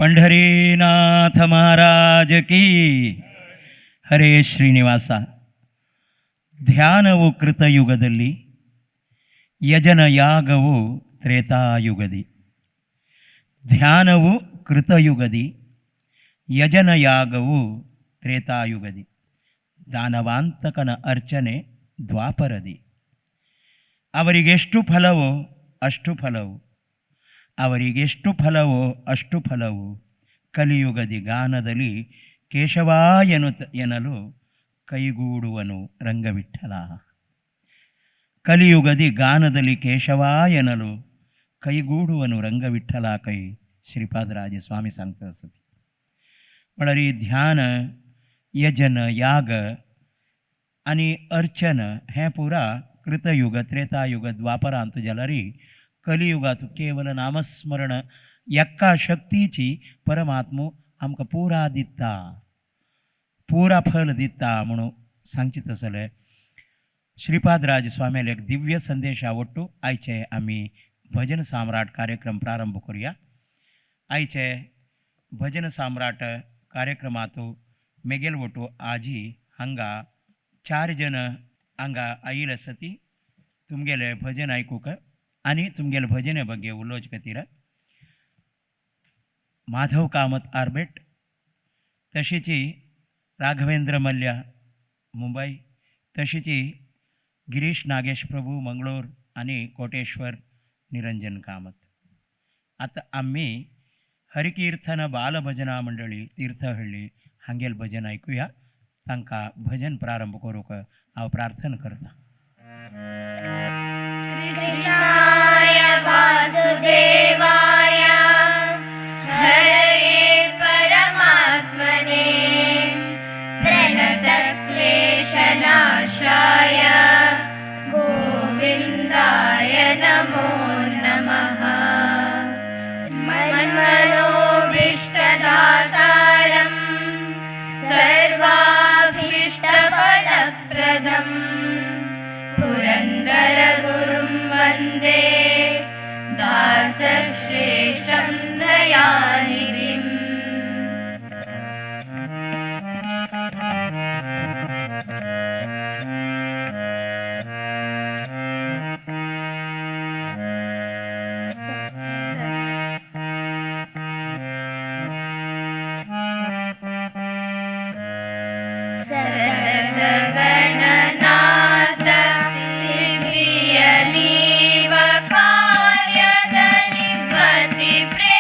पंढरीनाथ महाराज की. ಹರೇ ಶ್ರೀನಿವಾಸ. ಧ್ಯಾನವು ಕೃತಯುಗದಲ್ಲಿ, ಯಜನ ಯಾಗವು ತ್ರೇತಾಯುಗದಿ. ಧ್ಯಾನವು ಕೃತಯುಗದಿ, ಯಜನ ಯಾಗವು ತ್ರೇತಾಯುಗದಿ, ದಾನವಾಂತಕನ ಅರ್ಚನೆ ದ್ವಾಪರದಿ. ಅವರಿಗೆಷ್ಟು ಫಲವೋ ಅಷ್ಟು ಫಲವು, ಅವರಿಗೆಷ್ಟು ಫಲವೋ ಅಷ್ಟು ಫಲವು, ಕಲಿಯುಗದಿ ಗಾನದಲ್ಲಿ ಕೇಶವ ಎನಲು ಕೈಗೂಡುವನು ರಂಗವಿಠಲ. ಕಲಿಯುಗದಿ ಗಾನದಲ್ಲಿ ಕೇಶವ ಎನಲು ಕೈಗೂಡುವನು ರಂಗವಿಠಲ ಕೈ श्रीपादराज स्वामी सांगता आसा. म्हळ्यार ध्यान, यजन, याग आनी अर्चन हें पुरा कृतयुग, त्रेतायुग, द्वापरांत जाल्यार कलियुगांत केवल नामस्मरण एका शक्तीची परमात्मो आमकां पुरा दिता, पुरा फल दिता म्हणून सांगचे तसलें श्रीपादराज स्वामीले एक दिव्य संदेश आवडटो. आयचे आमी भजन सम्राट कार्यक्रम प्रारंभ करूया. आयचे भजन सम्राट कार्यक्रमांत मेगेल वटू आजी हांगा चार जण हांगा आयिल्ले आसा ती तुमगेले भजन आयकूंक आनी तुमगेले भजने ಬಗ್ಗೆ उलोवचे खातीर. माधव कामत आर्बेट, तशीच राघवेंद्र मल्ल्या मुंबई, तशीच गिरीश नागेश प्रभू मंगळूर आनी कोटेश्वर निरंजन कामत. आतां आमी हरिकीर्थन बालभजना मंडळी तीर्थहಳ್ಳಿ हांगेल भजन आयकुया. तांकां भजन प्रारंभ करूंक हांव प्रार्थना करतां. कृष्णाय वासुदेवाय हरये परमात्मने प्रणतक्लेशनाशाय गोविन्दाय नमो नमः. मन्मनोभीष्टदातारं सर्वाभीष्टफलप्रदम् पुरन्दरगुरुं वन्दे दासश्रेष्ठं दयानिधिम्. सतत गणनाथ ಸಿದ್ಧಿಯ ನೀವ ಕಾರ್ಯದಲ್ಲಿ ಪತಿ ಪ್ರೇಮ.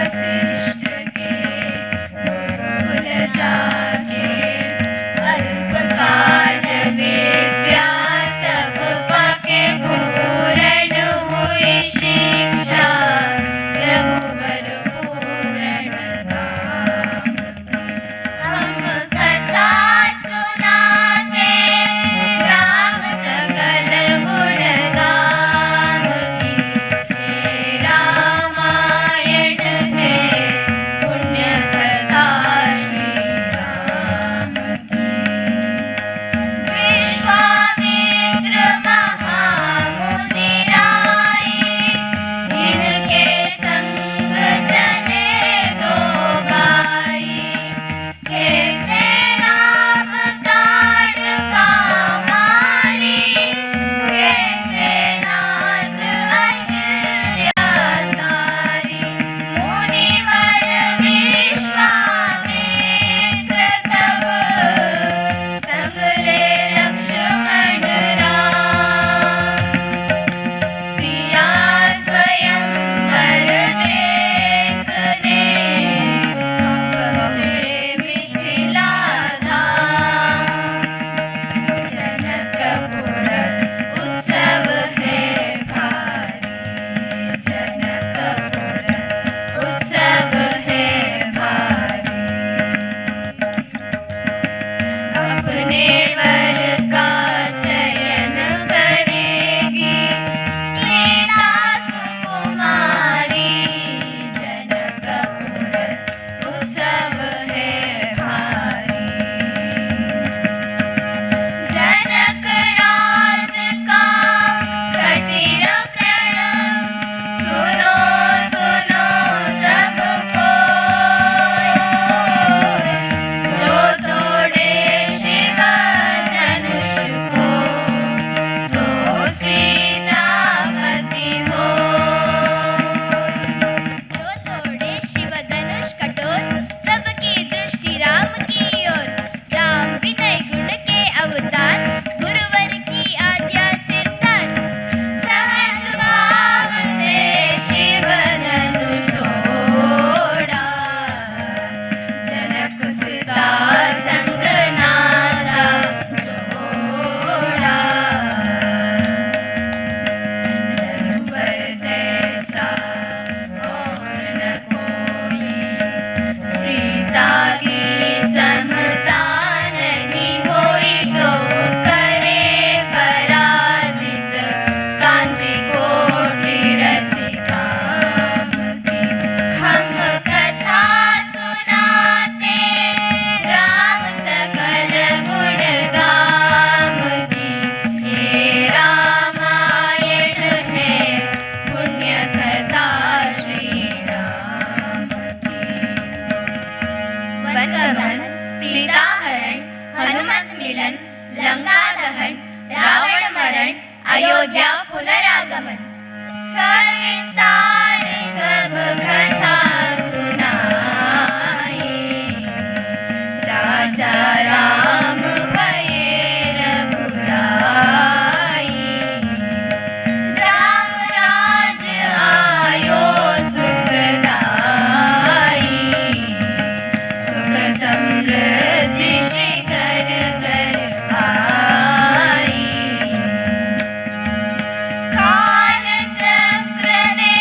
वशिष्ठ के गुरुकुल जाके। अल्पकाल विद्या सब पाके पूर्ण हुई शिक्षा रघुवर पूर्ण काम की। हम कथा सुनाते राम सकल गुण धाम की। हे रामायण है पुण्य कथा श्री राम की। विश्वामित्र महामुनि राय, इनके संग चले दो भाई। कैसे राम ताड़का मारी, कैसे नाथ अहिल्या तारी। मुनिवर विश्वामित्र तब संग ले लक्ष्मण राम। सिया स्वयंवर देखने पहुँचे मिथिला धाम। जनकपुर उत्सव है भारी, जनकपुर उत्सव है भारी। अपने वर का चयन करेगी सीता सुकुमारी। जनकपुर उत्सव है भारी। जनक राज का कठिन प्रण, सुनो सुनो सबको। जो तोड़े शिव धनुष को, सो सीतापति हो। जो तोड़े शिव धनुष कठोर, सबकी दृष्टि राम की ओर। राम विनय गुण के अवतार, गुरुवर की आज्ञा सिरतार। सहज भाव से शिव धनुष तोड़ा, जनक सीता संग नाता जोड़ा। रघुवर जैसा और न कोई, सीता की समता नहीं होई। तो करे पराजित कांति कोटि रति काम की। हम कथा सुनाते राम सकल गुण धाम की। ये रामायण है पुण्य कथा श्री राम की। वनगमन, सीताहरण, हनुमत मिलन, लंका दहन, रावण मरण, अयोध्या पुनरागमन। सविस्तार सब कथा सुनाई, राजा राम भये रघुराई। राम राज आयो सुखदाई, सुख समृद्धि श्री घर घर आई। काल चक्र ने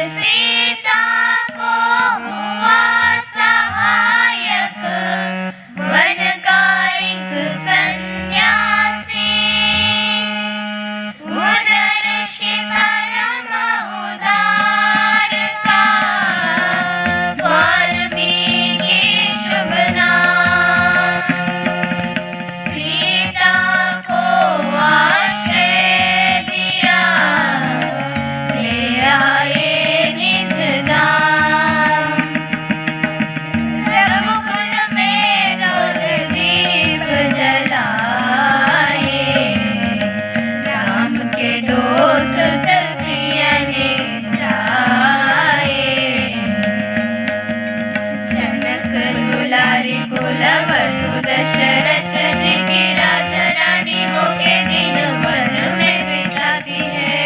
सीता को हुआ सहायक, वन का एक सन्यासी। उन ऋषि परम उदार का, वाल्मीकि शुभ नाम। सीता को आश्रय दिया, ले आए निज धाम। रघुकुल में कुल दीप जलाए, राम के दो सुत सियहि जाए। जनक दुलारी कुलवधु दशरथ जी की राजा रानी होके दिन वन में बिताती है।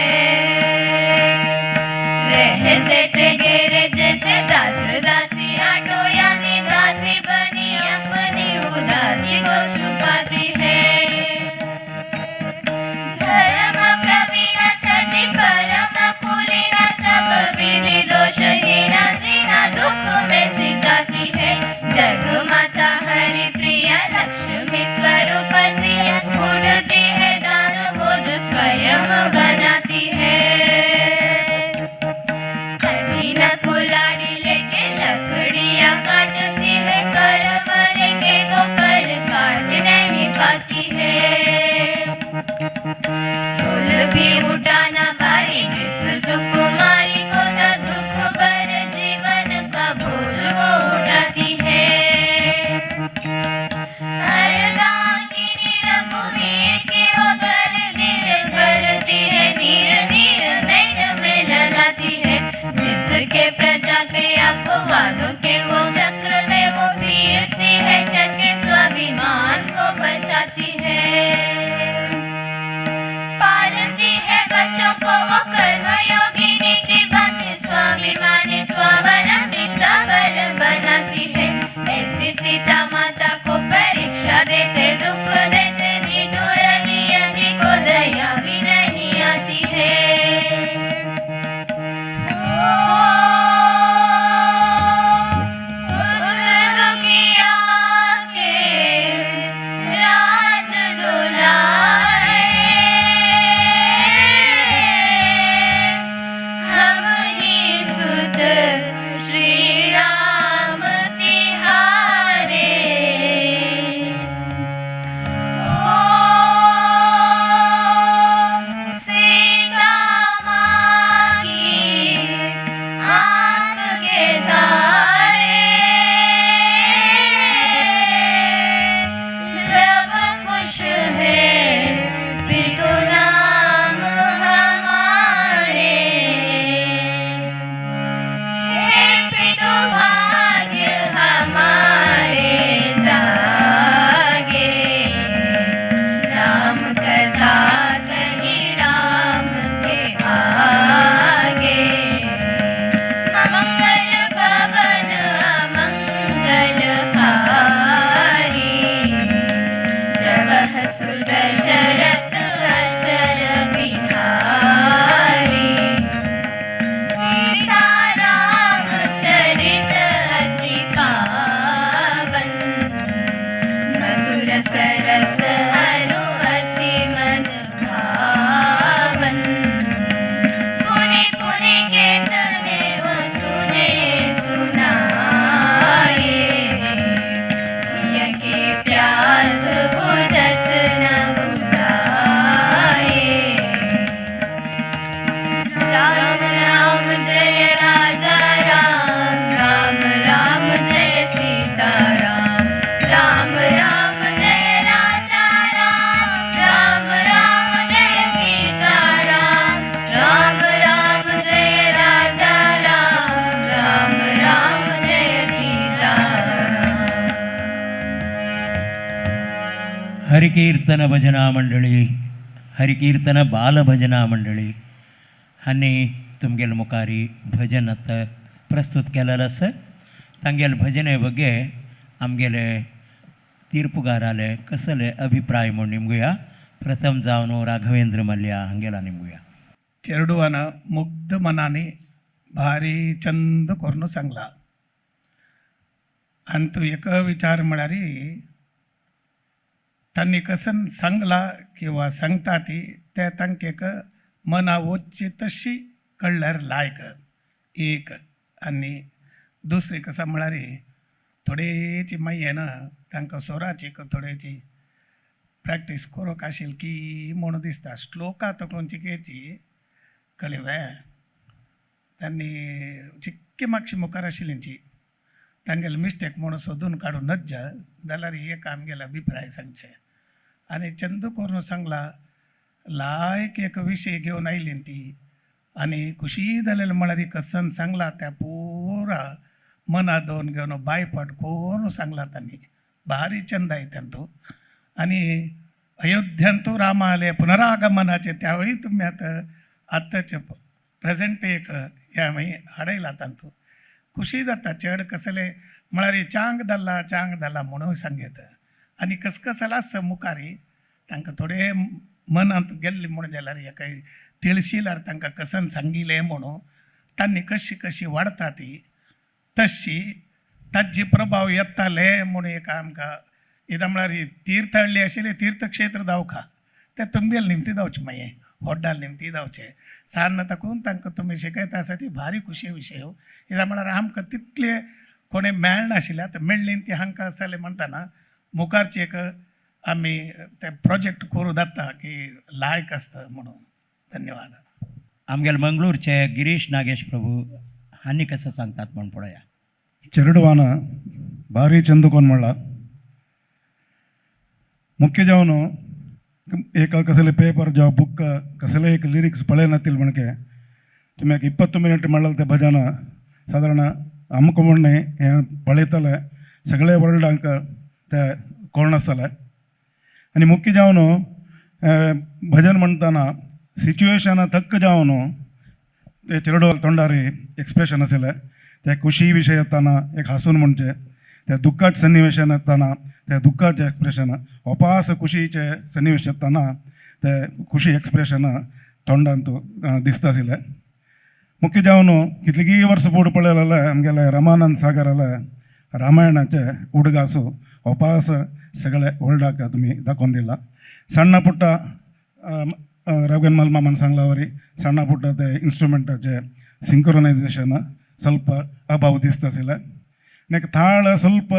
रहते थे घेरे जैसे दास दासी, आठों यानी दासी बनी अपनी उदासी को छुपाती है। धर्म प्रवीण सती परम कुलीन, सब विधि दोषहीना जीना दुख में सिखाती है। जग माता हरि प्रिया लक्ष्मी स्वरूप सिया, उड़ती है दान वो जो स्वयं बनाती है। कठिन कुल्हाड़ी लेके लकड़ियाँ काटती है, कर्म लेके को कर काट नहीं पाती है। फूल भी उठाना भारी जिस सुकुमारी को, था दुख भर जीवन का बोझ वो उठाती है। अर्धांगिनी रघुवीर की वो घर धीर करती है, नीर नीर नैन में ललाती है। जिसके प्रजा के अपवादों के वो चक्र में वो पीसती है, चक्र स्वाभिमान को बचाती है। पालती है बच्चों को वो कर्म योगी नीति बात, स्वाभिमानी स्वावलंबी सबल बनाती है। ऐसी सीता माता को परीक्षा देते दुख देते, निठुर नियति को दया भी नहीं आती है। उस दुखिया के राज दुलारे, हम ही सुत श्री राम तिहारे। ओ सीता माँ की आँख के तारे, लव कुश है पितु नाम हमारे। हे पितु भाग्य हमारे जागे, राम कथा कही राम के आगे। मंगल भवन अमंगल हारी, द्रवह सुदशरथ अचल बिहारी। सीता राम चरित अति पावन, मधुर सरस अरु अति मन भावन। पुनि पुनि केतने हो सुने सुनाए, प्रिय के प्यास बुझत न बुझाए। राम राम जय राजा राम, राम राम जय सीता राम। राम राम जय राजा राम, राम राम जय सीता राम। राम राम जय राजा राम, राम राम जय सीता राम। हरिकीर्तन भजना मंडळी, हरिकीर्तन बालभजना मंडळी हांणी तुमगेले मुखारी भजन आतां प्रस्तुत केलेलें आसा. तांगेले भजने ಬಗ್ಗೆ आमगेले ತೀರ್ಪುಗಾರಾಲೆ कसले अभिप्राय म्हूण निमगुया. प्रथम जावन राघवेंद्र मल्ल्या हांगेला निमगुया. चेरडुवान मुग्ध मनाने भारी चंद करून सांगला. आनी तूं एक विचार म्हळ्यार तांणी कसन सांगला किंवा सांगता ती ते तांकां एक मना वचची तशी कळ्ळ्यार लायक एक. आनी दुसरी कसा म्हळ्यार थोडेची मागीर ना तांकां स्वराची थोडेची प्रॅक्टीस करूंक आशिल्ली की म्हूण दिसता. श्लोका तकून चिकेची कळ्ळी वे तांणी चिक्की मातशी मुखार आशिल्ली तांगेले मिस्टेक म्हणून सोदून काडूं नज जाल्यार एक आमगेले अभिप्राय सांगचे. आनी चंदू करून सांगला लायक एक विशय घेवन आयली ती आनी खुशी जालेले म्हळ्यार कसन सांगला त्या पुरा मना दोन घेवन बायपाट करून सांगला तांणी भारी चंद आहे तांतू. आनी अयोध्यांतू रामाले पुनरागमनाचे त्यावेळी तुमी आतां आतांचे प्रेजेंट एक हे आमी हाडयला तांतू खुशी जाता. चड कसले म्हळ्यार चांग धरला चांग धरला म्हणून सांगयता आनी कसकसला आसा मुखारी तांकां थोडे मनांत गेल्ले म्हणून जाल्यार एका तिळशिलार तांकां कसन सांगिलें म्हणून तांणी कशी कशी वाडता ती तशी ताजी प्रभाव येताले म्हणून एक आमकां इदां म्हळ्यार ही तीर्थहळ्ळी आशिल्ली तीर्थक्षेत्र दावखा ते तुमगेले निमती जावचें मागीर होड्डाल निमती जावचें सान्न ताकून तांकां तुमी शिकयता आसा ती भारी खुशी विशय. कित्याक म्हळ्यार आमकां तितले कोणें मेळनाशिल्लें आतां मेळ्ळी ती हांकां आसले म्हणटाना मुखारचे एक आमी ते प्रोजेक्ट करूं जाता की लायक आसता म्हणून. धन्यवाद. आमगेले मंगळूरचे गिरीश नागेश प्रभू हांणी कसं सांगतात म्हण पळया. चेरडुवान ಭಾರಿ ಚಂದಕೊನ್ म्हणला मुख्य जावन एक कसले पेपर जावं बुक कसले एक लिरिक्स पळयनातील म्हणके तुमी एक 20 मिनिट म्हणलं ते भजन सादारण आमकां म्हणणें हें पळयतले सगळे वर्ल्डांक ते कोण आसतले. आनी मुख्य जावन भजन म्हणटना सिच्युएशना तक्क जावन ते चेरडो तोंडारी एक्सप्रेशन आशिल्लें ते खुशी विशय येताना एक हांसून म्हणचें, त्या दुःखाचे सन्निवेशन येताना त्या दुःखाचें एक्सप्रेशन, अपास खुशीचे सन्निवेश येताना ते खुशी एक्सप्रेशन तोंडांत दिसता आशिल्लें. मुख्य जावन कितलीं वर्सां फुडें पळयलें आमगेले रामानंद सागराले रामायणाचे उडगासो अपास सगळे वर्ल्डाक तुमी दाखोवन दिला. सण्ण पुट्टा राघवेन मलमामान सांगला वरी सण्ण पुट्टा ते इन्स्ट्रुमेंटाचे सिंक्रोनायझेशन ಸ್ವಲ್ಪ अभाव दिसता आशिल्लें. आनी एक थाळ ಸ್ವಲ್ಪ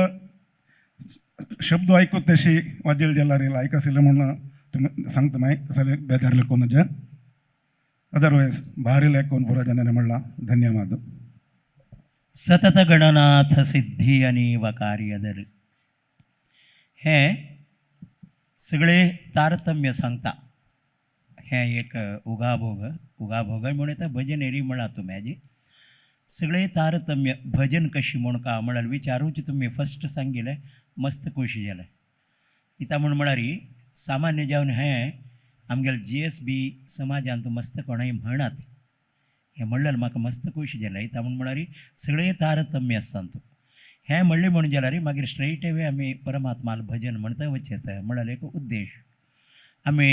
शब्द आयकूत तशी वाजेल जाल्यार आयकशिल्लें म्हणून तुमी सांगता मागीर कसले बेजार लेखून जे अदरवायज भारी लेखून पुरा जनांनी म्हणला. धन्यवाद. सतत गणनाथ सिद्धी आणि वकार्यदर हें सगळे तारतम्य सांगता. हें एक उगाभोग उगाभोग म्हणून येता भजन एरी म्हणा तुमी हाजी सगळे तारतम्य भजन कशी म्हूण का म्हळ्यार विचारूच तुमी फस्ट सांगिलें मस्त खोशी जालें. इता म्हूण म्हळ्यार सामान्य जावन हें आमगेले जी एस बी समाजांत मस्त कोणाय म्हणत हें म्हणलें म्हाका मस्त खोशी जालें. इता म्हूण म्हळ्यार सगळे तारतम्य आसा तातूंत. हें म्हणलें म्हणून जाल्यार मागीर स्ट्रेट वे आमी परमात्माल भजन म्हणता वचयता म्हळ्यार एक उद्देश आमी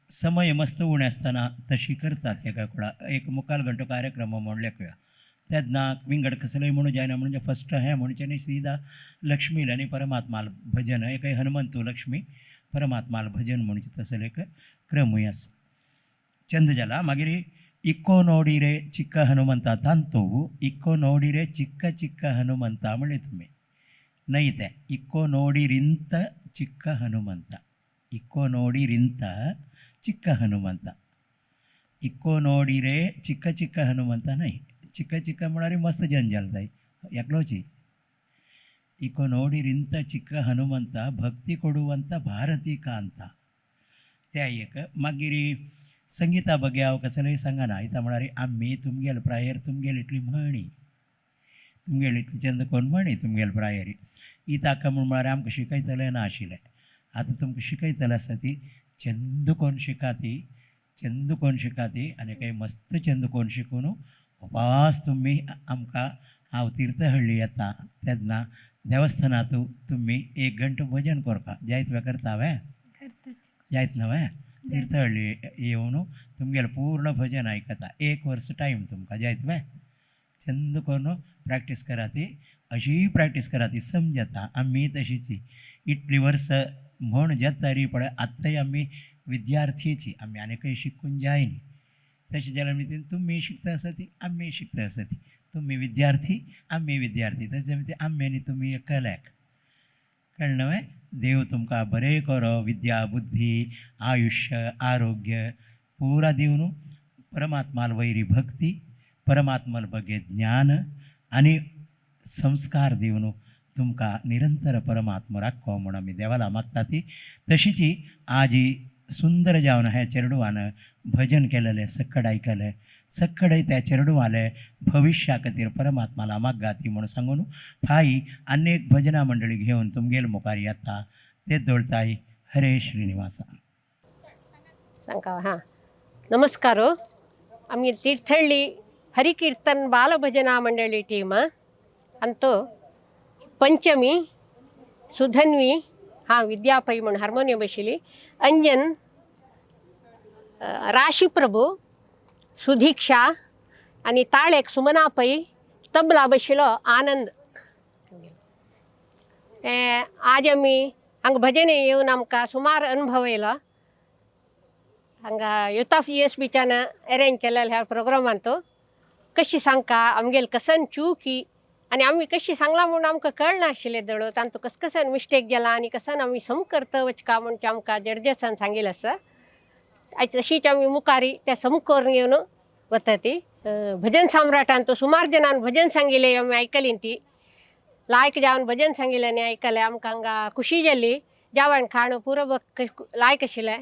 समय मस्त उणें आसतना तशी करतात. एका कोडा एक मुखाल घंटो कार्यक्रम म्हूण लेखुया तेन्ना विंगड कसलेय म्हणून जायना म्हणजे फस्ट हें म्हणचें न्ही सीधा लक्ष्मी आनी परमात्माल भजन एक हनुमंतू लक्ष्मी परमात्माल भजन म्हणचे तसले एक क्रमूय आसा. चंद जाला मागीर इक्को नोडिरे चिक्क हनुमंता तांतू इक्को नोडिरे चिक्क चिक्क हनुमंता म्हणलें तुमी न्हय तें इक्को नोडिरिंत चिक्क हनुमंता इक्को नोडिरिंत चिक्क हनुमंता इक्को नोडिरे चिक्क चिक्क हनुमंता न्हय चिक्क चिक्क म्हळ्यार मस्त जंजाल जाय एकलोची इक्को नोडिरिंत चिक्क हनुमंता भक्ती कोडुवंत भारती कांता त्या एक. मागीर संगीता बगे हांव कसलेय सांगना इता म्हळ्यार आमी तुमगेले प्रायर तुमगेली इतली म्हणी तुमगेली इतली चंद कोण म्हणी तुमगेले प्रायर ही ताका म्हूण म्हळ्यार आमकां शिकयतलें ना आशिल्लें. आतां तुमकां शिकयतलें आसा ती चंद कोण शिकाती चंद कोण शिकाती आनी काही मस्त चंद कोण शिकून उपास तुमी आमकां हांव तीर्थहळ्ळी येता तेन्ना देवस्थानांत तुमी एक घंटो भजन करपा जायत वे करता वे जायत ना वे तीर्थहळ्ळी येवन तुमगेलें पूर्ण भजन आयकता एक वर्स टायम तुमकां जायत वे. चंद करून प्रॅक्टीस कराती, अशी प्रॅक्टीस कराती समजता. आमी तशीची इतली वर्स म्हण जाता री पळय, आत्ताय आमी विद्यार्थीची, आमी आनी शिकून जायनी. तशें जाल्यार आमी तुमी शिकता आसती, आमी शिकता आसती, तुमी विद्यार्थी आमी विद्यार्थी, तशें जाल्यार आमी आनी तुमी एकल्याक कळ्ळें न्हय. देव तुमकां बरें करो, विद्या बुद्धी आयुश्य आरोग्य पुरा दिवन परमात्माल वैरी भक्ती, परमात्माल बगे ज्ञान आनी संस्कार दिवन तुमकां निरंतर परमात्मा राखो म्हूण आमी देवाला मागता. ती तशीची आजी सुंदर जावन ह्या चेरडुवान भजन केलेलें सक्कड आयकलें, सक्कडय त्या चेरडुवाले भविश्या खातीर परमात्माला मागगा ती म्हूण सांगून फाई अनेक भजना मंडळी घेवन तुमगेल मुखार येता ते दोळताय. हरे श्रीनिवासा. सांगा. हां, नमस्कार. आमी तीर्थहಳ್ಳಿ हरिकीर्तन बालभजना मंडळी टीम अंतू पंचमी, सुधन्वी, हां विद्या पै म्हूण हार्मोनियम बशिल्ली, अंजन, राशी प्रभू, सुदीक्षा आनी ताळेक सुमना पै, तबला बशिल्लो आनंद. आज आमी हांगा भजने येवन आमकां सुमार अनुभव येयलो. हांगा युथ ऑफ जी एस बीच्यान अरेंज केलेल्या ह्या प्रोग्रामान तो कशी सांगका आमगेल कसन चूकी आनी आमी कशी सांगलां म्हूण आमकां कळनाशिल्लें दळो तांतू कस कसन मिस्टेक जाला आनी कसन आमी सम करता वचका म्हणचे आमकां जडजसान सांगिल्लें आसा. आयज तशीच आमी मुखारी ते सम करून घेवन वता. ती भजन सम्राटान तो सुमार जणान भजन सांगिल्लें आमी आयकलीं, ती लायक जावन भजन सांगिल्लें आनी आयकलें. आमकां हांगा खुशी जाली, जेवण खाण पुरो लायक आशिल्लें.